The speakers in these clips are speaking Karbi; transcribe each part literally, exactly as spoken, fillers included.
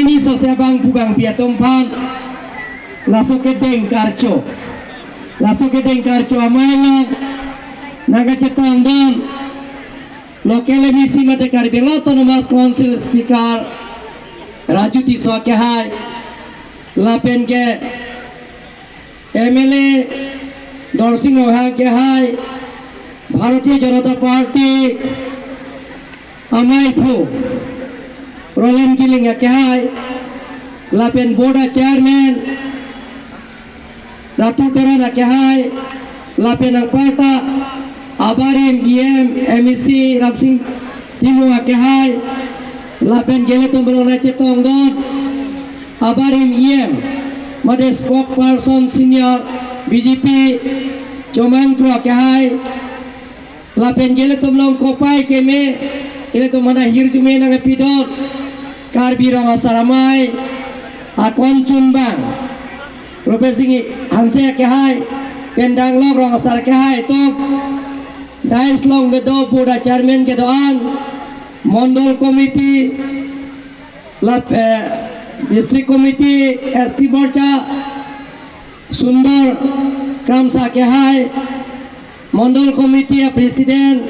Ni sose abangphu bangpi atum aphan laso kedeng karcho, laso kedeng karcho amei along nangkachetongdun local M A C mate Karbi Anglong Autonomous Council Speaker Raju Tisso akehai, lapen ke M L A Dorsing Ronghang akehai, Bharatiya Janata Party ameiphu Roland Killing akehai, lapen Board Chairman Ratu Teron akehai, lapen anparta abarim E M, M A C Ramsing Timung akehai, lapen ke ilitum along nangchetongdun abarim E M mate spokesperson senior B J P Chomang Kro akehai, lapen ke ilitum along kopai keme, ilitum aphan ahirjume nangpidun Karbi Rong Asar Amei akon chunbang Rupesh Singh Hanse akehai pen danglok rong asar akehai atum, dais along kedo Board Chairman kedo-an, Mondol Committee, lap, eh, District Committee S T Morcha Sundor Kramsa akehai, Mondol Committee a President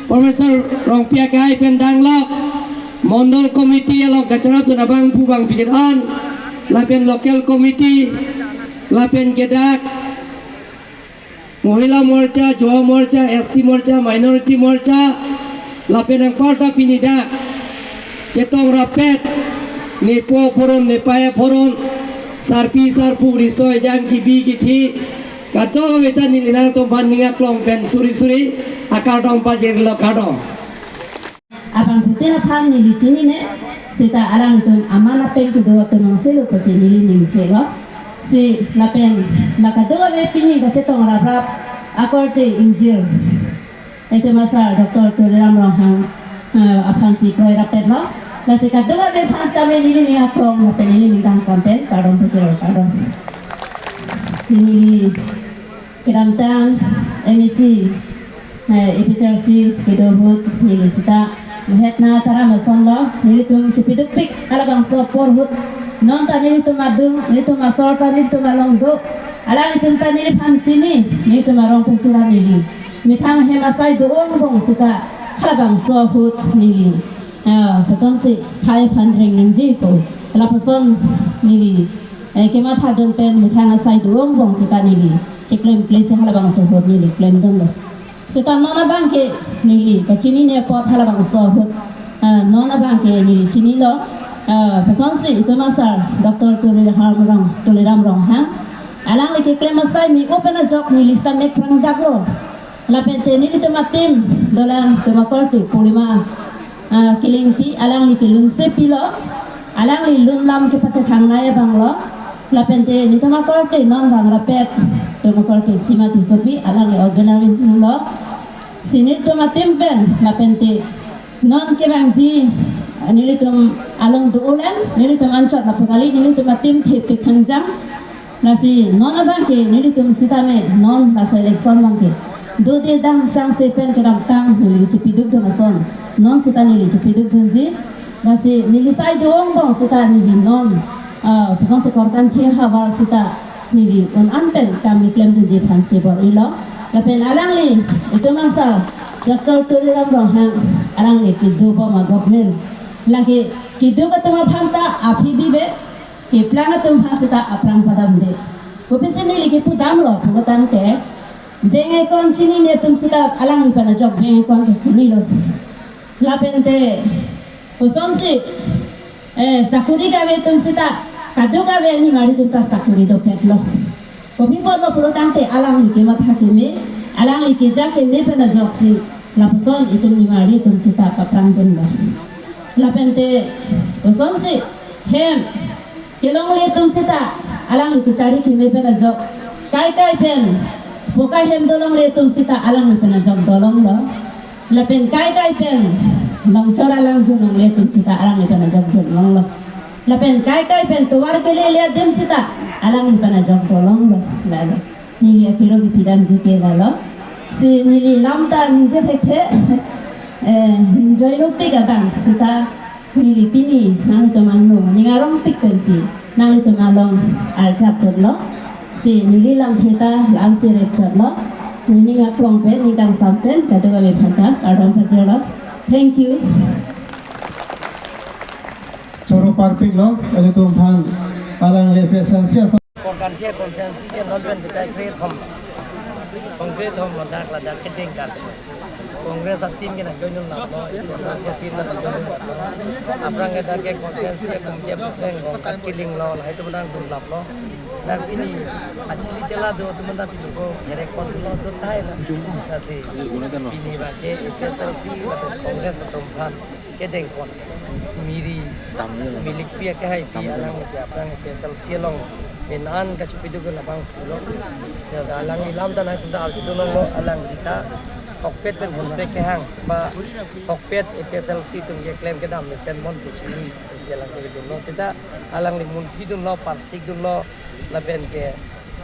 Professor Rongpi akehai pen danglok Mondol Committee along kacharapdun abangphu bangpi kedo-an, lapen local committee, lapen ke dak Mohila Morcha, Yuva Morcha, S T Morcha, Minority Morcha, lapen anparta pini dak chetong rapet, nepo aphoron, nepei aphoron, sarpi sarpo, riso ejang, kebi kethe, kadokave ta neli nangtum aphan ning aklong pen suri suri akardom pajirlo, kardom. Abangphutin aphan neli chinine, seta alangtum aman apeng kedo atum angselo pusi neli ningthelo. Si lapen la kadokave pini kachetong raprap akorte ingjir, itum asar Doctor Tuliram Ronghang, eh, aphansi kroi rapetlo. Lasi kadokave aphan sitame neli ning aklong lapen neli ning kangkam pen kardom pajirlo, kardom. Si neli kedamtang M A C, eh, A P H L C kedo ahut neli seta het nangtaram asonlo, nelitum chepidukpik halabangso apor ahut. Non ta nelitum adung, nelitum asor ta nelitum along do. Alanglitum ta neliphan chini, nelitum arong pensi ra neli methang hem asai do-ong angbong seta halabangso ahut neli, ah, kosonsi khei aphan reng nangji ko, lapuson neli, eh, kemathadun pen methang asai do-ong angbong seta neli cheklemkle si halabangso ahut neli klemdunlo. Seta non abangke neli kachinine apot halabangso ahut, ah, non abangke neli chinilo. Ah, kosonsi itum asar Doctor Tuliram Rong, Tuliram Ronghang, alangli keklem asai me-o pen ajok neli seta mek prangdaklo. Lapente nelitum ateam dolang atum akorte Purnima, ah, Killingpi, alangli kelun sepilo, alangli lun lam kepachethang nai abanglo. Lapente nelitum akorte non bang rapet atum akorte Sima Tissopi, alangli organizing lo. Si nelitum ateam pen lapente non kevangji, ah, nelitum along do-ulen, nelitum anchot lapu kali, nelitum ateam thepik khangjang. Lasi non abangke nelitum sitame non laso election abangke dode dang sangse pen kedamtang neli chepidukdun ason, non seta neli chepidukdunji. Lasi neli sai do-ong angbong seta neli non, ah, pusang sekor kan thia havar seta neli un-an pen kam klemdunji aphansi bor-ilo. Lapen alangli itum asar Doctor Tuliram Ronghang, alangli kedobom a-government, lake keduk atum aphan ta aphi bibe, keplang atum aphan seta aphrang padamde. Kopisi neli kepudamlo pulotangte, bank account chinine atum seta alangli pen ajok bank account ta chinilo. Lapente kosonsi, eh, sakori kave atum seta kadokave animari atum ta sakori dopetlo. Kopi apotlo pulotangte alangli kematha keme, alangli keja keme pen ajoksi lapuson itum animari atum seta kaprangdunlo. Lapente kosonsi hem kelongle atum seta alangli kechari keme pen ajok, kaikai pen poka hem dolongle atum seta alangli pen ajok dolonglo. Lapen kaikai pen longchor alang junlongle atum seta alangli pen ajok junlonglo. Lapen kaikai pen tovar kelele adim seta alangli pen ajok dolonglo. Lalo neli akero kepidamji ke lalo. Si neli lam ta ningje thekthe, eh, enjoy lo pik abang seta Neli pini nangtum angno ning arong tik pensi nanglitum along arjap ponlo. Si neli lamthe ta la-ansi repchotlo. Ning aplong pen, ning kangsam pen kadokave aphanta kardom pajirlo. Thank you. Choro parpiklo, ilitum aphan alangli A P S L C asong. Korkanthi constituency ke non pen bitai kre thom. Kongkre thom ladak ladak kedeng karcho. Congress a-team ke nangjoin dunlaplo, A P S L C a-team nangjoin dunlaplo. Aphrang ke dak ke constituency a-committee a-president Rongkat Killing lo, lahai atum nangdunlaplo. Dak pini achili chela do atum ta pini ko herek ponlo, do tahai na. Lasi pini abang ke A P S L C lapen Congress atum aphan kedeng pon. Miri, milikpi akehaipi alangli ke aphrang A P S L C along pen an kachepiduk ke labang thulo. Ya, alangli alam ta nangtum ta arjudun longlo, alangli ta thokpet pen honpet kehang ba thokpet A P S L C atum keklem kedam mesen mon pu chinui pensi alang kedunlo. Seta alangli munthi dunlo, parsik dunlo, lapen ke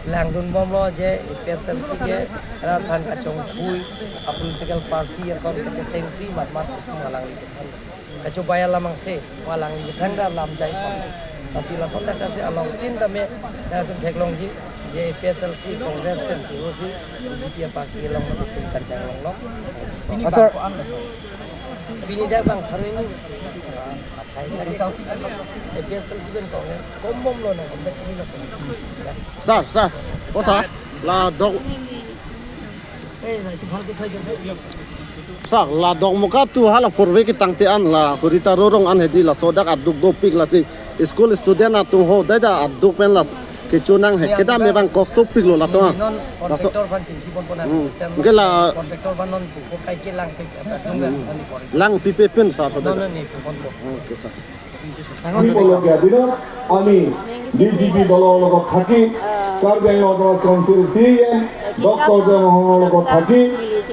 langdun bomlo je A P S L C ke rat aphan kachongthui, a-political party ason kachesengsi matmat kusum alangli kethan. Kachobai alam angse, alangli kethan ta lam jai pon. Lasi lason dak si along tin tame dak theklongji, je A P S L C Congress pen chihosi B J P a-party along tum kanjang longlo. Sir. Pini dak bang hari ini. A P S L C pen Congress, kombomlo na, kom ta chinilo. Sir, sir. O sir, la dok. Sir, la Dokmoka to hala four way ketangte an la Horita Rorong an hedi laso dak aduk dopik lasi school student atum ho dai da aduk pen la kechonang he kedam abang kostopiklo latum. Non laso contractor aphan chingki ponpo na. Hmm. Sem ke la contractor aphan non buko kai ke langpik, langpipe pen sir ho dai. Non non ni ponpo. Okay sir. Dibologya dinot ami B J P dolor logot thaki, Karbi Anglong Autonomous Council C E M Doctor Tuliram Ronghangor logot thaki,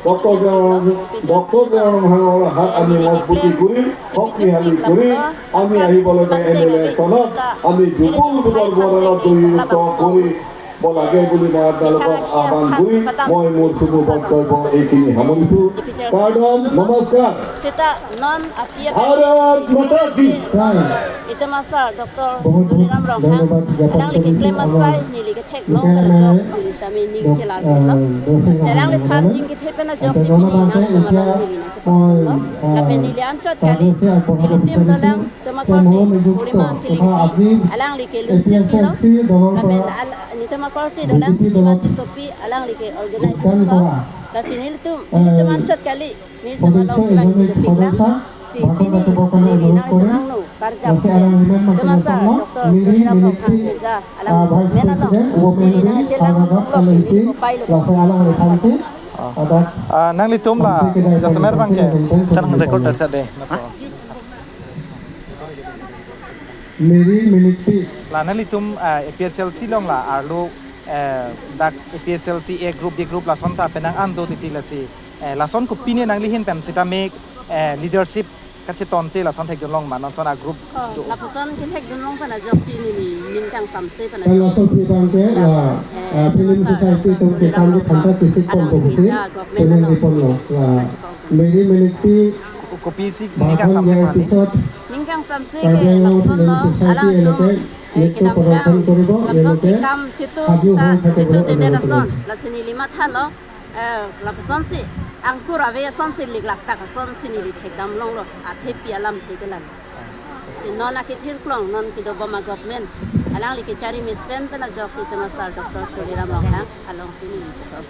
Doctor Tuliram, Doctor Tuliram Ronghangor hath ami mojbuti kuri, hokkihali kuri, ami ahibologya M L A election ot ami jubul budol buadol dui to kuri, bo lage buli ma dalok aban bui, moi mur subu bot koi bo ekini hamon su. Kardom, namaskar. Seta non api Bharat Mata Ki. Itum asar Doctor Tuliram Ronghang, alangli keklem asai neli kethek long pen ajok neli sitame ning chelar lo. Selang le phan ning kethe pen ajok si pini nangtum along neli nangchepon lo. Lapen neli anchot kali, nelitum dolang tema korte Purnima Killing, alangli ke lungsi kilo. Lapen al-, nelitum akorte dolang Srimati Sopi, alangli ke organize lo. Lasi nelitum, nelitum anchot kali, nelitum along kelang jidupik lang. Si pini neli nangchelangno karjap pen tema sar Doctor Tuliram Ronghang keja alang men along neli nangchelang lo, neli kopai lo. Ah, nanglitum la jasemet abang ke kan record ta de. Miri Milikpi. La nanglitum, ah, A P S L C along la arlo, eh, dak A P S L C A group, B group lason ta penang an do titi lasi, eh, lason kopine nangli ahin pen sitame, eh, leadership kachetonte lason thekdun long ma non son a group. Oh, lapuson kethekdun long pen ajok si neli ning kangsamse pen ajok. Laso abang ke la, eh, Film Society atum ke kam ke thanta tisik pon alang pon keja si, government penang along di pon lo, la Miri Milikpi. Kopisi ning kangsamse pen ani? Ning kangsamse ke lapuson lo, alangtum, eh, kedam kedam lapuson si kam chitu sita chitu tete lason, lasi neli mathalo, eh, lapuson si angkur ave ason si liklak tak ason si neli thekdam longlo, athepi alam thekelang. Si non akethir klong, non kedobom a-government, alangli kechari mesen pen ajok si tema sar Doctor Tuliram Ronghang along si neli chetok.